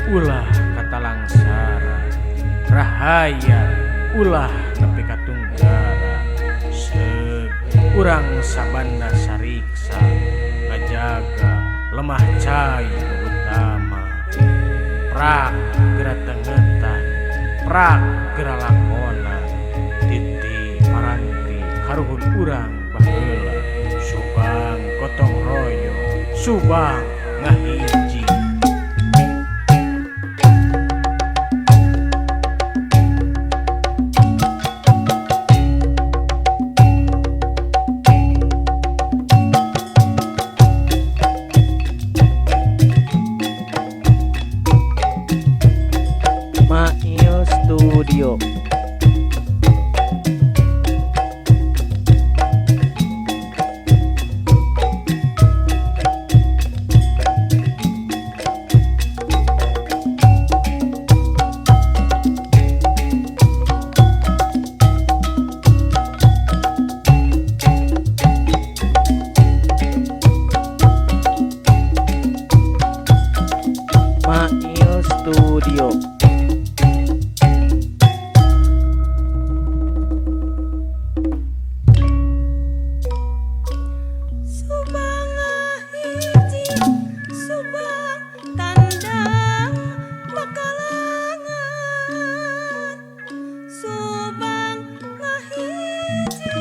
Ulah katalangsara, rahayat ulah nepi ka tunggara. Seug urang sabanda sariksa, ngajaga lemah cai nu utama. Prak geura tengetan, prak geura lakonan, titi paranti karuhun urang baheula. Subang gotong royong, Subang ngahiji. Mail Studio. Mail Studio. Subang ngahiji, Subang tandang makalangan. Subang ngahiji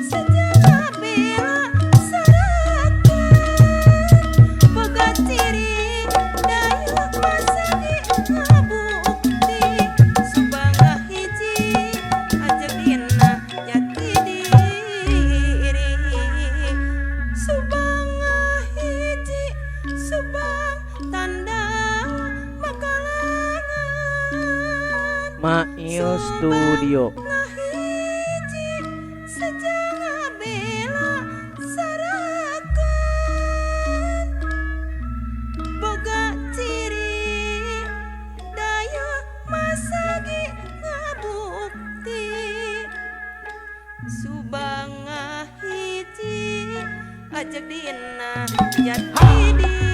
sejarah bela sarakan. Boga ciri daya masagi ngabukti. Subang ngahiji ajegina jati diri. Subang ngahiji, Subang tandang makalangan. Mail Studio. Ngahiji sejarah bela sarakan. Boga ciri daya masagi ngabukti. Subang ngahiji ajeg dina jati diri.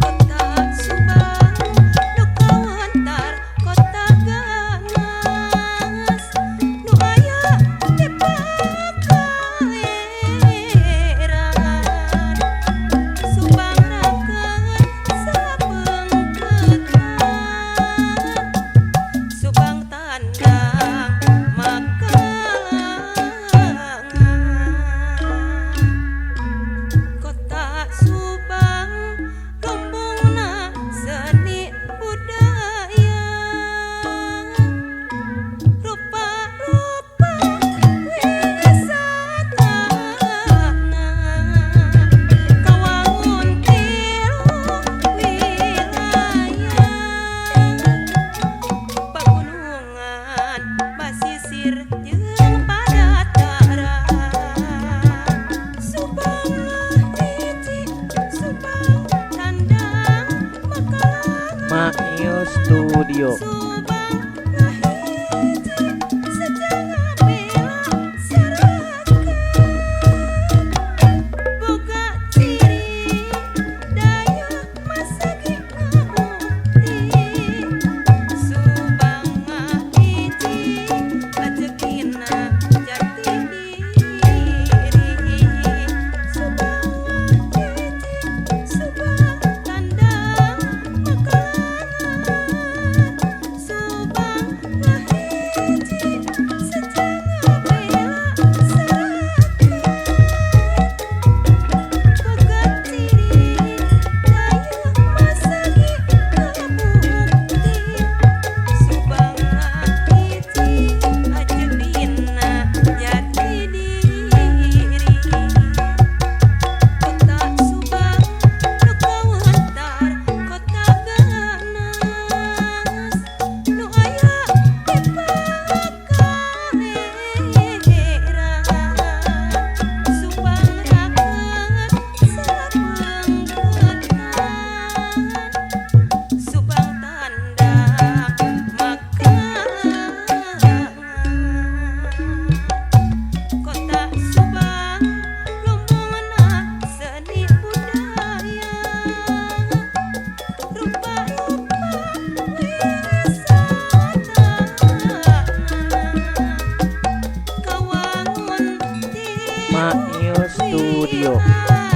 Kota Subang nu kawentar kota ganas, nu aya di Pakaleran. Subang rakeut sapeungkeutna, Subang tandang makalangan. Kota Subang lumbungna seni budaya, rupa-rupa wisatana, kawangun tilu wilayah, pagunungan basisir jeung padataran. Subang ngahiji, Subang tandang makalangan. Mail Studio. Subang ngahiji sejarah bela sarakan. Boga ciri daya masagi ngabukti. Subang ngahiji ajegina jati diri. Subang ngahiji, Subang tandang makalangan. Mail Studio.